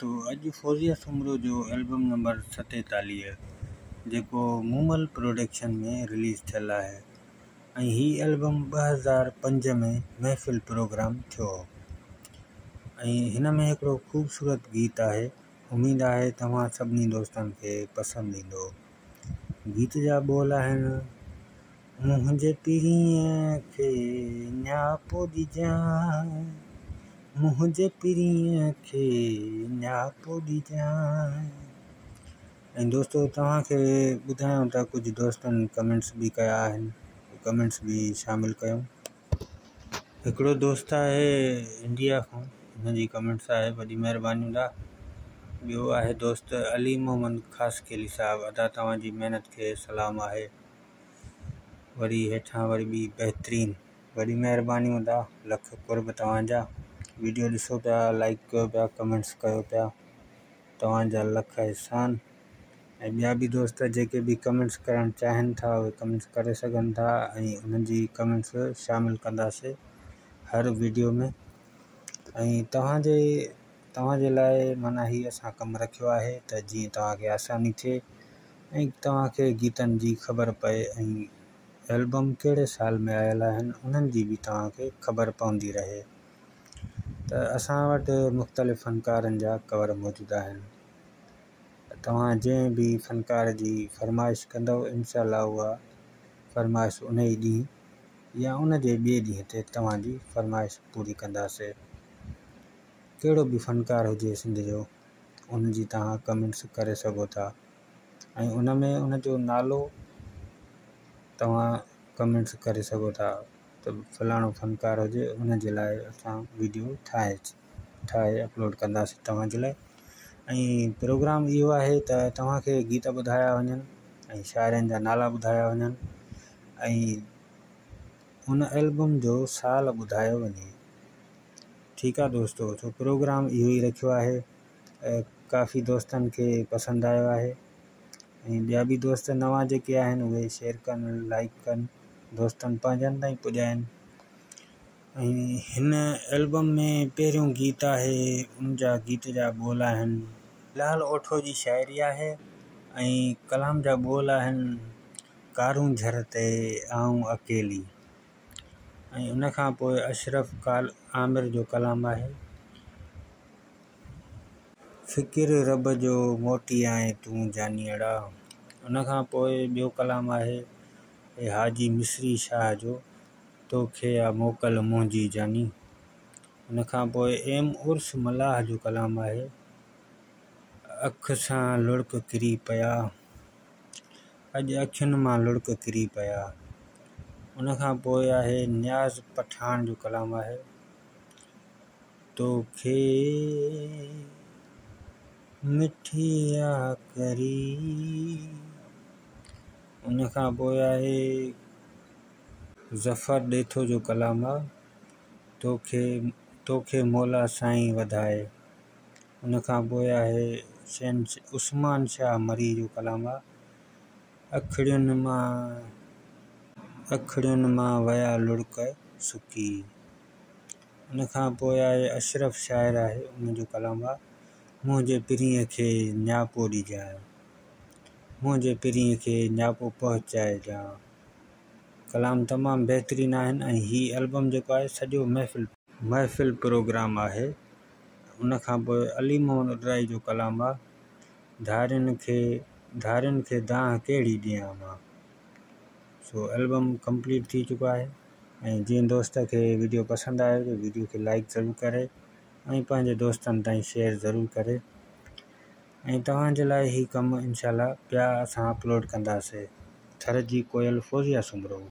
دوستو اڄ فوزيه سومرو جو البم نمبر 47 جيڪو مومل پروڊڪشن ۾ رليز ٿيل آهي ۽ هي البم 2005 ۾ محفل پروگرام ٿيو هو ۽ هن ۾ هڪڙو خوبصورت گيت آهي اميد آهي توهان سڀني دوستن کي پسند ايندو. گيت جا ٻول آهن. منهنجي پرينء کي نياپو ڏجانء، منهنجي پرينء کي نياپو ڏجانء. ۽ دوستو توهان کي ٻڌايان ته ڪجهه دوستن ڪمينٽس به ڪيا آهن، ڪمينٽس به شامل ڪيون. هڪڙو دوست آهي انڊيا کان ان جي ڪمينٽس آهي وڏي مهرباني ادا. ٻيو آهي دوست علي محمد خاصخيلي صاحب ادا توهان جي محنت کي سلام آهي. وري هيٺان وري ٻي بهترين وڏي مهرباني ادا لک قرب توهان جا ويڊيو ڏسو پيا لائيڪ ڪيو پيا ڪمينٽس ڪيو پيا توهان جا لک احسان ۽ ٻيا به دوست جيڪي به ڪمينٽس ڪرڻ چاهين ٿا اهي ڪمينٽس ڪري سگهن ٿا ۽ انهن جي ڪمينٽس شامل ڪنداسي هر ويڊيو ۾ ۽ توهان جي لاء معنيٰ هي اسان ڪم رکيو آهي ته جيئن توهان کي آساني ٿئي ۽ توهان کي گيتن جي خبر پئي ۽ البم ڪهڙي سال ۾ آيل آهن انهن جي به توهان کي خبر پوندي رهي ته اسان وٽ مختلف فنڪارن جا ڪور موجود آهن توهان جنهن به فنڪار جي فرمائش ڪندؤ انشاء الله اها فرمائش ان ئي ڏينهن يا ان جي ٻئي ڏينهن تي توهان جي فرمائش پوري ڪنداسي ڪهڙو به فنڪار هجي سنڌ جو ان جي توهان ڪمينٽس ڪري سگهو ٿا ۽ ان ۾ ان جو نالو توهان ڪمينٽس ڪري سگهو ٿا ته فلاڻو فنڪار هجي ان جي لاء اسان ويڊيو ٺاهي ٺاهي اپلوڊ ڪنداسين توهان جي لاء ۽ پروگرام اهو آهي ته توهان کي گيت ٻڌايا وڃن ۽ شاعرن جا نالا ٻڌايا وڃن ۽ ان البم جو سال ٻڌايو وڃي. ٺيڪ آ دوستو سو پروگرام اهو ئي رکيو آهي ڪافي دوستن کي پسند آيو آهي ۽ ٻيا به دوست نوان جيڪي آهن اهي شيئر ڪن لائڪ ڪن دوستن پنهنجن تائين پڄائن ۽ هن البم ۾ پهريون گيت آهي ان جا گيت جا ٻول آهن. لال اوٺو جي شاعري آهي ۽ ڪلام جا ٻول آهن ڪارونجهر تي آئون اڪيلي. ۽ ان کان پوء اشرف عامر جو ڪلام آهي. فڪر رب جو موٽي آئين تون جانيئڙا. ان کان پوء ٻيو ڪلام آهي حاجي مصري شاهه جو توکي آ موڪل منهنجي جاني. ان کان پوء ايم عرس ملاح جو ڪلام آهي اک سان لڙڪ ڪري پيا. اڄ اکين مان لڙڪ ڪري پيا. ان کان پوء آهي نياز پٺاڻ جو ڪلام آهي توکي مٺي آ ڪري. ان کان پوء آهي ظفر ڏيٿو جو ڪلام آ توکي توکي مولا سائين وڌائي. ان کان پوء آهي عثمان شاهه مري جو ڪلام آ اکڙين مان اکڙين مان ويا لڙڪ سڪي. ان کان پوء آهي اشرف شاعر آهي ان جو ڪلام آ منهنجي پرينء کي نياپو ڏجانء منهنجي پرينء کي نياپو پهچائجان. ڪلام تمام بهترين آهن ۽ هي البم جيڪو آهي سڄو محفل محفل پروگرام آهي. ان کان پوء علي محمد اڏرائي جو ڪلام آ ڌارين کي ڌارين کي دانهن ڪهڙي ڏيان مان. سو البم ڪمپليٽ ٿي چڪو آهي ۽ جنهن دوست کي ويڊيو پسند آيو ته ويڊيو کي لائڪ ضرور ڪري ۽ پنهنجي دوستن تائين شيئر ضرور ڪري ۽ توهان جي لاء هي ڪم انشاء الله پيا اسان اپلوڊ ڪنداسي. ٿر جي ڪوئل فوزيه سومرو.